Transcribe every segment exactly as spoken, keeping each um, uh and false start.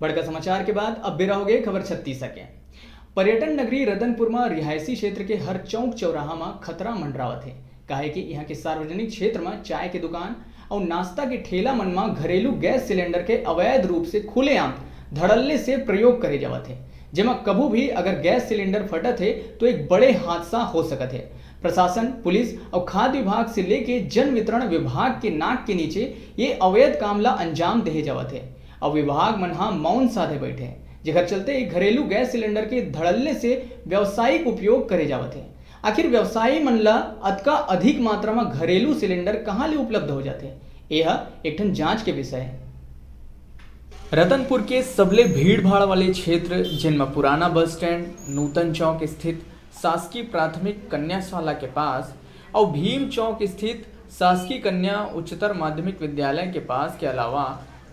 बड़का समाचार के बाद अब बेरा होगे खबर छत्तीस के। पर्यटन नगरी रतनपुर म रिहायशी क्षेत्र के हर चौक चौराहा म खतरा मंडरावत हे, काहे कि इहां के सार्वजनिक क्षेत्र म चाय के दुकान अउ नाश्ता के ठेला मन म घरेलू गैस सिलेंडर के अवैध रूप से खुलेआम धड़ल्ले से प्रयोग करे जावत हे, जेमा कभू भी अगर गैस सिलेंडर फटत हे, तो एक बड़े हादसा हो सकत हे। प्रशासन, पुलिस अउ खाद्य विभाग से लेके जन वितरण विभाग के नाक के नीचे ये अवैध काम ला अंजाम देहे जावत हे। अउ विभाग मन ह मौन साधे बैठे, जेकर चलते घरेलू गैस सिलेंडर के धड़ल्ले से व्यावसायिक उपयोग करे जावत हे। आखिर व्यवसायी मन ला अतका अधिक मात्रा म घरेलू सिलेंडर कहां ले उपलब्ध हो जाथे, ये ह एक ठन जांच के विषय हे। रतनपुर के सबले भीड़ भाड़ वाले क्षेत्र, जेन म पुराना बस स्टैंड, नूतन चौक स्थित शासकीय प्राथमिक कन्या शाला के पास अउ भीम चौक स्थित शासकीय कन्या उच्चतर माध्यमिक विद्यालय के पास के अलावा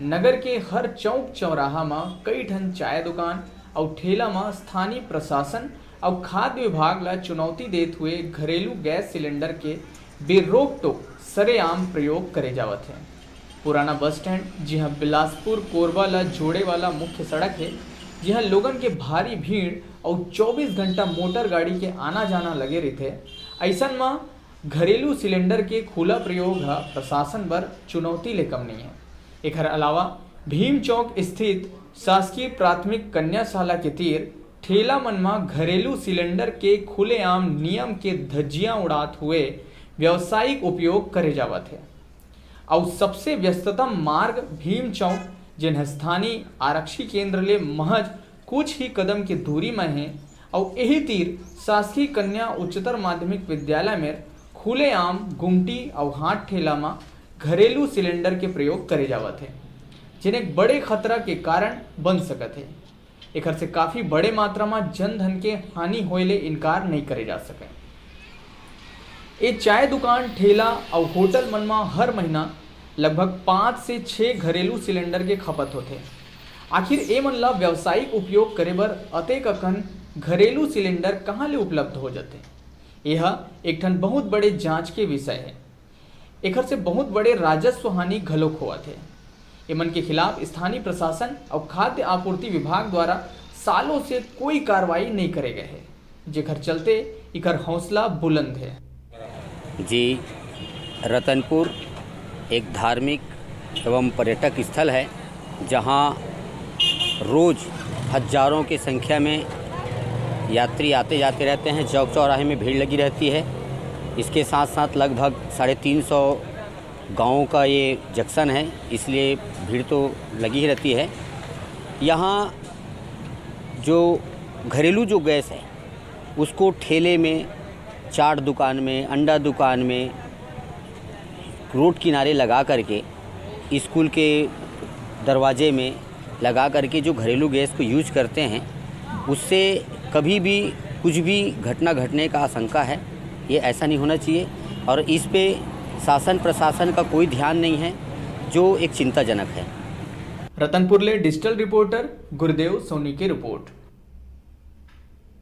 नगर के हर चौक चौराहा म कई ठन चाय दुकान अउ ठेला म स्थानीय प्रशासन अउ खाद्य विभाग ला चुनौती देत हुए घरेलू गैस सिलेंडर के बेरोक टोक सरेआम प्रयोग करे जावत हे। पुराना बस स्टैंड, जिहां बिलासपुर कोरबा ला जोड़े वाला मुख्य सड़क हे, जिहां लोगन के भारी भीड़ अउ चौबीस घंटा मोटर गाड़ी के आना जाना लगे रहिथे, अइसन म घरेलू सिलेंडर के खुला प्रयोग ह प्रशासन बर चुनौती ले कम नइ हे। एखर अलावा भीम चौक स्थित शासकीय प्राथमिक कन्या शाला के तीर ठेला मन म घरेलू सिलेंडर के खुलेआम नियम के धज्जियां उड़ात हुए व्यावसायिक उपयोग करे जावत हे। अउ सबसे व्यस्ततम मार्ग भीम चौक, जेन ह स्थानीय आरक्षी केंद्र ले महज कुछ ही कदम के दूरी म हे, अउ एही तीर शासकीय कन्या उच्चतर माध्यमिक विद्यालय में खुलेआम गुमटी अउ हाथ ठेला म घरेलू सिलेंडर के प्रयोग करे जावत हे, जेन एक बड़े खतरा के कारण बन सकत हे। एखर से काफी बड़े मात्रा म जन धन के हानि होए ले इनकार नइ करे जा सकय। ए चाय दुकान, ठेला अउ होटल मन म हर महीना लगभग पाँच से छह घरेलू सिलेंडर के खपत होथे। आखिर ए मन ल व्यावसायिक उपयोग करे बर अतेक अकन घरेलू सिलेंडर कहां ले उपलब्ध हो जथे? ए ह एक ठन बहुत बड़े जांच के विषय हे। एखर से बहुत बड़े राजस्व हानि घलोक होवत हे। एमन के खिलाफ स्थानीय प्रशासन अउ खाद्य आपूर्ति विभाग द्वारा सालों से कोई कार्रवाई नइ करे गए हे, जेकर चलते इकर हौसला बुलंद हे। जी, रतनपुर एक धार्मिक एवं पर्यटक स्थल है, जहाँ रोज़ हजारों की संख्या में यात्री आते जाते रहते हैं। चौक चौराहे में भीड़ लगी रहती है। इसके साथ साथ लगभग साढ़े तीन सौ गाँवों का ये जंक्शन है, इसलिए भीड़ तो लगी ही रहती है। यहाँ जो घरेलू जो गैस है, उसको ठेले में, चाट दुकान में, अंडा दुकान में, रोड किनारे लगा करके, स्कूल के दरवाजे में लगा करके जो घरेलू गैस को यूज करते हैं, उससे कभी भी कुछ भी घटना घटने का आशंका है। ये ऐसा नहीं होना चाहिए और इस पे शासन प्रशासन का कोई ध्यान नहीं है, जो एक चिंताजनक है। रतनपुर ले डिजिटल रिपोर्टर गुरुदेव सोनी की रिपोर्ट।